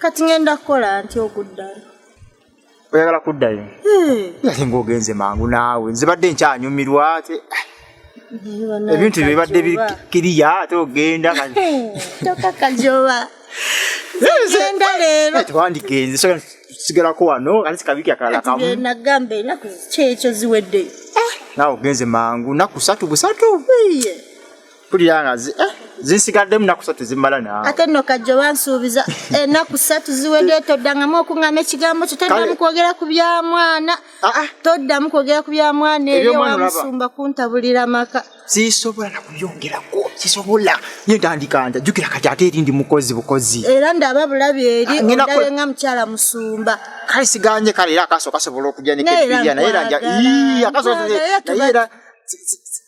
Kati ngenda kukola nti okuddayo. Oyagala kuddayo? Ate ng'ogenze mangu naawe, nze badde nkyanyumirwa ate ebintu bibadde bikiriya ate ogenda tokakajoba. Genda leero. Tewandigenze, sobola sigalako wano ate sikabiki akalala kamu. Nagamba ennaku kyekyo ziweddeyo. Naawe ogenze mangu, nnaku ssatu busatu. Mpulira nga zinsigaddemu nnaku ssatu zimala naawe. Ate nno Kajjo bansuubiza ennaku ssatu ziweddeyo, toddangamu okuŋŋamba ekigambo kyo, toddamu kwogera ku bya mwana. Toddamu kwogera ku bya mwana eri Eby'omwana olaba. ewamusumba kuntabulira maka. Sisobola nakubyongerako, sisobola. Ye ntandika nta, jjukira kati ate eri ndi mukozi bukozi. Era ndaba bulabi eri, Ngenda ondabe nga mukyala musumba. Kale siganye, kale era akaaso kasobola okujja ne Naye era kebirya, naye era nja- nkwagala. Ii, akaaso Nkwagala, kasobola- era tuba- naye era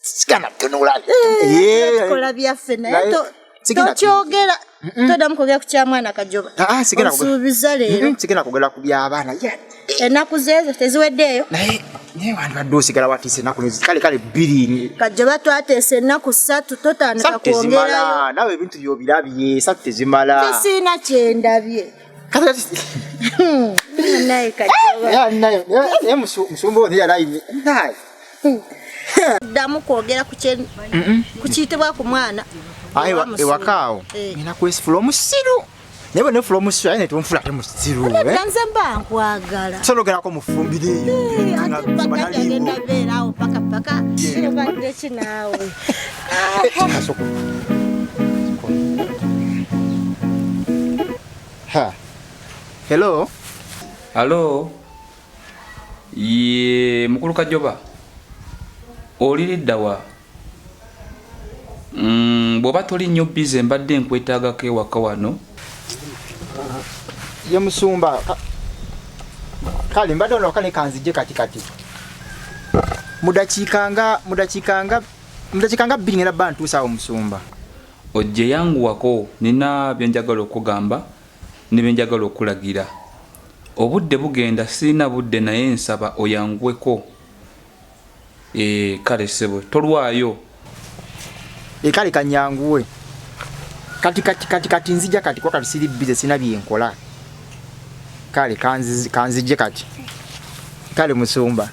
sigana tunula. Tukola byaffe, naye Naye sigenda tokyogera. Toddamu kwogera ku kya mwana Kajoba. Sigenda kwogera. Onsuubiza leero. Sigenda kwogera ku by'abaana. Yeah. Ennaku zeezo teziweddeeyo. Naye wandibadde osigala watiisa ennaku nezi. Kale, kale bbiri. Kajoba twateesa ennaku ssatu, totandika Ssatu tezimala. kwongerayo. Naawe ebintu by'obirabye, ssatu tezimala. Tesiina kye ndabye. Kati, kati, Naye Kajoba. Naye, naye, naye musumba ono yali ayina. Naye. Ddamu kwogera ku ku kiyitibwa ku mwana. Ayi, Owa musumba. ewaka awo. Nina kwesifula omusiru. Naye bwe nefula omusiru, aye ne tonfula ate musiru, Nedda, eh? nze mba nkwagala. Sobola ogerako mu ffumbiro eyo. Ate Nga paka taliiwo. agenda beera awo paka paka. Obadde ki naawe? Kasoko. Ha. Hello. Hello. Ye mukulu Kajoba. Oliridda wa? Bw'oba toli nnyo busy mbadde nkwetaagako ewaka wano. Ye musumba. Kale mbadde wano kale kanzije kati kati. Mudakiika nga bbiri ngenda bba ntuuse awo musumba. Ojje yanguwako, nina bye njagala okugamba ne bye njagala okulagira. Obudde bugenda, sirina budde naye nsaba oyanguweko. Kale ssebo, tolwayo. Kale kanyanguwe. Kati, kati, kati, kati nzija kati kuba kati siri busy, sirina bye nkola. Kale kanzije kati. Kale musumba.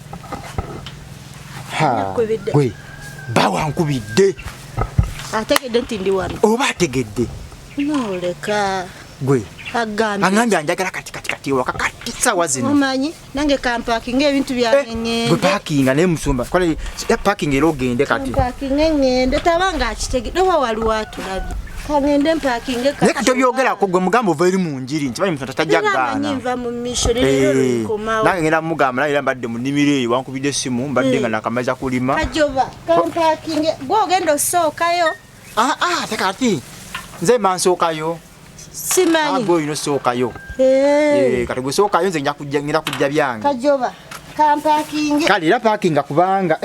Ha, Nakubidde. gwe, bawa nkubidde. Ategedde nti ndi wano. Oba ategedde. Noleka. Gwe. Agambye. Angambye anjagala kati, kati, kati ewaka kati ssaawa zino. Omanyi nange kampakinga ebintu byange ŋŋende. Gwe parkinga naye musumba. Kale, parking era ogende kati. Kampakinge ŋŋende, tabanga akitegedde oba waliwo atulabye. Kangende mpakinge kati. Naye kati obyogerako gwe mugamba ova eri mu njiri nti manyi musumba tajja Era kugaana. amanyi nva mu mission, leero lulikomawo. Nange ngenda mugamba, naye era mbadde mu nnimiro eyo wankubidde essimu, mbadde nga nakamaza kulima. Kajoba, kampakinge, gwe ogenda osookayo. Ate kati nze mba nsookayo. Simanyi. Gwe olina osookayo. Kati gwe sookayo nze ngenda kujja byange. Kajoba, kampakinge. Kale era parkinga kubanga,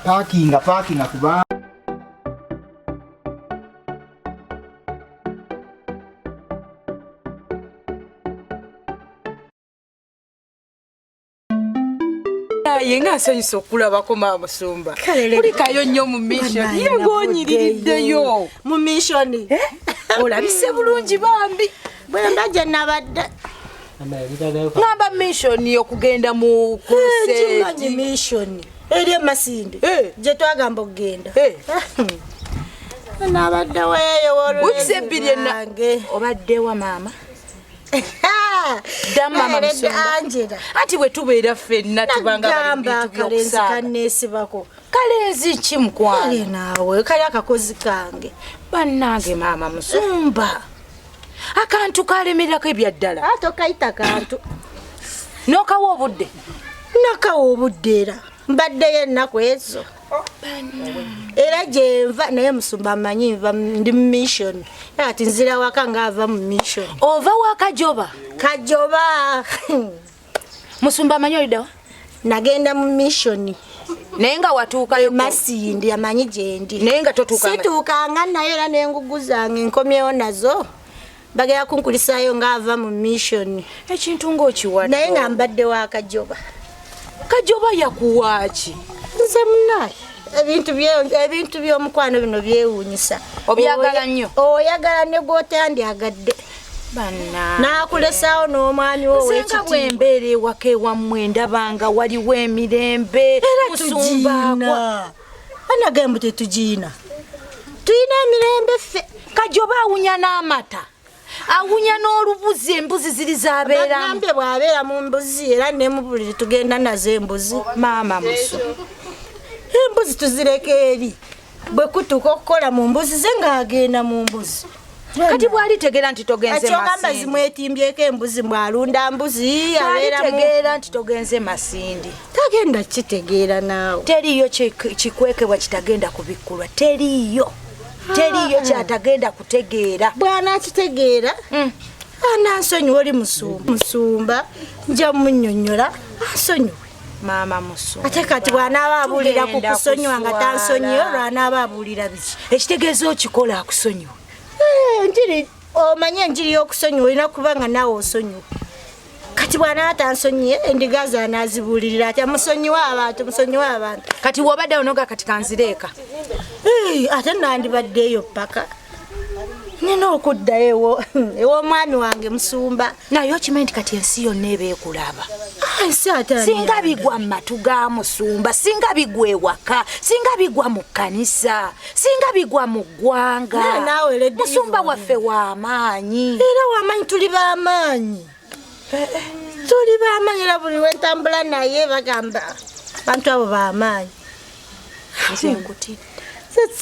Parkinga, parkinga kubanga. Naye nga nsanyusa okulabako maama musumba. Kale leero. Kulikayo nnyo mu mission. Banaye Ye ng'onyiririddeyo. Mu mission. Olabise bulungi bambi. Bwe mba gye nabadde. Ngamba mission okugenda mu crusade. Nkimanyi mission. Eri e Masindi. Gye twagamba okugenda. Nabadde weeyo w'olulenzi Weeks ebbiri enna. lwange. Obadde wa maama? Ddamu maama Naye musumba. Angela. Anti bwe tubeera ffenna tubanga bali mu Nagamba bintu akalenzi by'okusaaga. kanneesibako. Kalenzi ki mukwano? Kale naawe, kali akakozi kange. Bannange maama musumba. Akantu kalemerako ebya ddala. Tokayita kantu. N'okawa obudde? Nakawa obudde era. Mbaddeyo ennaku ezo. Era gye nva, naye musumba amanyi nva ndi mu mission. Era kati nzira waka ng'ava mu mission. Ova wa Kajoba? Kajoba. Musumba amanyi olidda wa? Nagenda mu mission. Naye nga watuukayo ko? Masindi amanyi gye ndi. Naye nga totuukanga? Situukanga naye era n'engugu zange nkomyewo nazo. Bagenda kunkulisaayo ng'ava mu mission. Ekintu ng'okiwadde. Naye nga mbadde wa Kajoba. Kajoba yakuwa ki? Nze munnaye. Ebintu by'omukwano bino byewuunyisa. Obyagala nnyo? Oyagala ne gw'otandyagadde. N'akulesaawo n'omwami wo Nze nga bwembeera ewaka ewammwe ndabanga waliwo emirembe. Era Musumba tugiina. Anagambo tetugiina, tulina emirembe ffe. Kajoba awunya n'amata, awunya n'olubuzi, embuzi ziri zabeeramu. Bagambye bw'abeera mu mbuzi era ne mu buliri tugenda nazo embuzi. Maama musu, embuzi tuzireka eri, bwe kutuuka okukola mu mbuzi ze ng'agenda mu mbuzi. Kati bwalitegeera nti togenze Ekyogamba Masindi, zimwetimbyeko embuzi, mbwalunda mbuzi abeeramu. Bwalitegeera nti togenze Masindi, Tagenda kitegeera naawe. Teriiyo kikwekebwa kitagenda kubikkulwa, teriiyo, teriiyo kyatagenda kutegeera. Bw'anaakitegeera anansonyiwa. Oli musumba, musumba nja munnyonnyola ansonyiwe. Maama musumba, Ate kati bw'anaaba abuulira ku tugenda kusonyiwa nga kuswala. tansonyiwe, lw'anaaba abuulira biki? Ekitegeeza okikola akusonyiwe. Eh, enjiri, omanye enjiri y'okusonyiwa olina kuba nga naawe osonyiwa. Kati bw'anaaba tansonyiye, endiga ze anaazibuulirira atya? Musonyiwe abantu, musonyiwe abantu. Kati wobaddewo noga kati kanzireeka. Eh, ate nandibaddeeyo paka nina okuddayo ew'omwami wange musumba. Naye okimanyi nti kati ensi yonna eba ekulaba. Ah, ensi ate ani Singa yagala? bigwa mu matu ga musumba, singa bigwa ewaka, singa bigwa mu kkanisa, singa bigwa mu ggwanga. Naye naawe Lady Musumba Yvonne. waffe w'amaanyi. Era wamanyi, tuli bamaanyi, tuli bamaanyi. Era buli wentambula naye bagamba bantu abo bamaanyi. Nze nkutidde.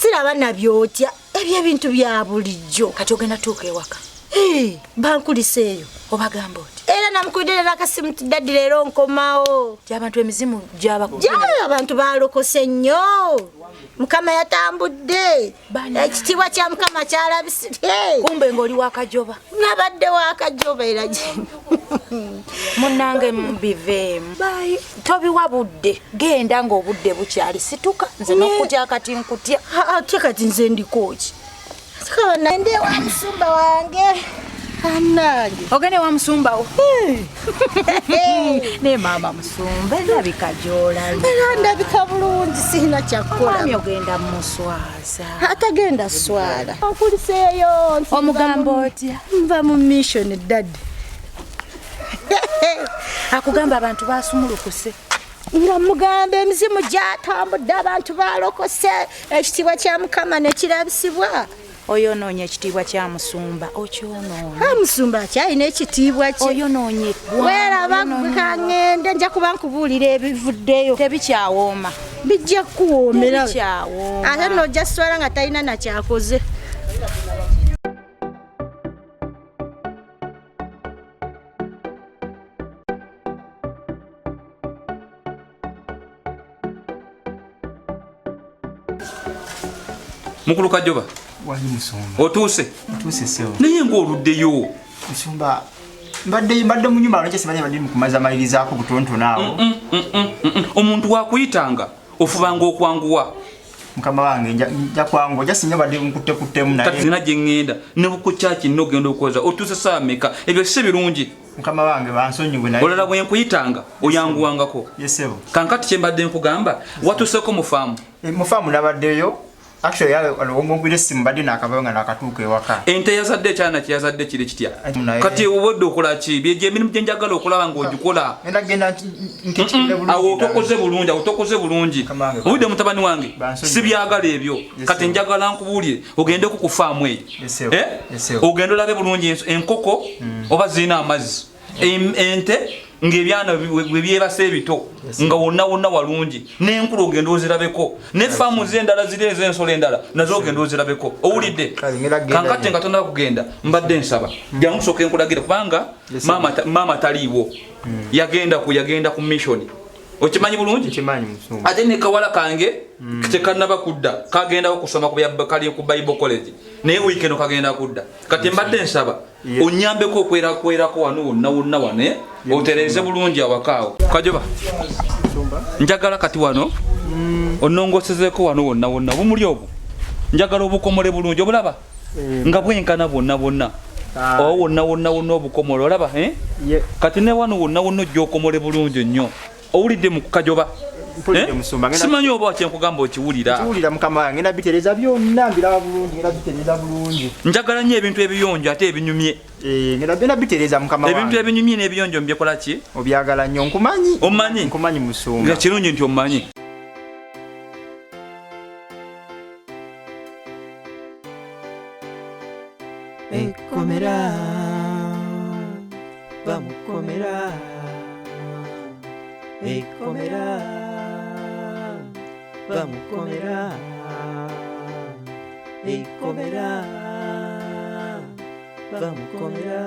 Siraba nabyotya, ebyo ebintu bya bulijjo. Kati ogenda tuuka ewaka, Eh, bankulisa eyo. Obagamba oti? Era namukubidde nakasimu ti daddy leero nkomawo. Ti abantu emizimu gyaba Jayo abantu balokose nnyo, Mukama yatambudde. Bana. Ekitiibwa kya Mukama kyalabisire. Kumbe ng'oli wakajoba. Nabadde wakajoba era Munnange mubiveemu, tobiwa budde, genda ng'obudde bukyali, situka. Nze nokutya kati nkutya. Ate kati nze ndikooki? Ndi wa musumba wange anange. Ogende wa musumbawo naye maama musumba endabika gy'olabye. Era ndabika bulungi, sirina kyakukola. Omwami ogenda muswaza. Atagenda swala, onkuliseeyo. Omugamba otya? Nva mu mission daddy. Akugamba abantu basumulukuse. Nga mugamba emizimu gyatambudde, abantu balokose, ekitiibwa kya Mukama nekirabisibwa. Oyonoonya ekitiibwa kya musumba, okyonoonya. Musumba akyalina ekitiibwa kye. Oyonoonya eggwanga. Weeraba gwe, kaŋŋende, nja kuba nkubuulira ebivuddeyo. Tebikyawooma. Bijja kukuwoomera. Tebikyawooma. Ate nojja swala nga talina nakyakoze. Mukulu Kajoba. Wali musumba? Otuuse? Otuuse ssebo. Naye ng'oluddeyo. Musumba, mbadde mu nyumba lwaki simanyi mbadde mukumaza malirizaako butonotono awo. Omuntu wakuyitanga ofubanga okwanguwa. Mukama wange, nja kwanguwa, nja singa mbadde nkuttekuttemu. Kati Naye zina gye ŋŋenda ne ku kyaki nina ogenda okwoza, otuuse saa meka? Ebyo si birungi. Mukama wange, bansonyiwe naye. Olala bwe nkuyitanga oyanguwangako. Ye ssebo. Kankati kye mbadde nkugamba, watuuseko mu faamu? Eh, mu faamu nabaddeyo. Actually wongwira essimu mbadde nakavayo nga nakatuuka ewaka. Ente yazadde ekyana kye yazadde kiri kitya? Naye- Kati obwedde okola ki? Byegyo emirimu gye njagala okulaba ng'ogikola. Ngenda genda ntekekere bulungi. Awo otokoze bulungi, awo tokoze bulungi. Mukama wange, Obudde mutabani wange bansonyiwe. sibyagala ebyo. Yes, Kati sir. njagala nkubuulire ogende ku faamu eyo. Yes, sir. Eh? Yes, sir. Ogende olabe bulungi enkoko oba zirina amazzi, ente ng'ebyana bwe byebasa ebito nga wonna wonna walungi, n'enkulu ogenda ozirabeko, ne faamu z'endala ziri ez'ensolo endala nazo ogenda ozirabeko. Owulidde? Kale, ngenda kugenda Kankate nnyo. nga tonaba kugenda, mbadde nsaba jangu tusooke nkulagira kubanga Yes, sir. maama taliiwo, yagenda ku mission, okimanyi bulungi. Nkimanyi musumba. Ate ne kawala kange tekanaba kudda, kagendako kusoma kali ku Bible College, naye wiiki eno kagenda kudda. Kati mbadde nsaba onyambeko okwerakwerako wano wonna wonna wano, eh? Otereeze bulungi awakaawo. Kajoba, njagala kati wano onongosezeeko wano wonna wonna, obumuli obwo njagala obukomole bulungi, obulaba nga bwenkana bwonna bwonna. Ah. Owo wonna wonna wonna obukomole olaba, eh? Ye. Kati ne wano wonna wonna ojja okomole bulungi nnyo. Owulidde mu Kajoba? Mpulidde Eh? musumba, ngenda- Simanyi oba kyenkugamba okiwulira. Kiwulira mukama wange, ngenda bitereza byonna, mbiraba bulungi, ngenda bitereza bulungi. Njagala nnyo ebintu ebiyonjo ate ebinyumye. Eh, ngenda bitereza mukama Ebintu wange. ebinyumye n'ebiyonjo mbyekola ki? Obyagala nnyo, nkumanyi. Ommanyi? Nkumanyi musumba. Nga kirungi nti ommanyi. Ekkomera bamukomera, ekkomera bamukomera, ekkomera bamukomera.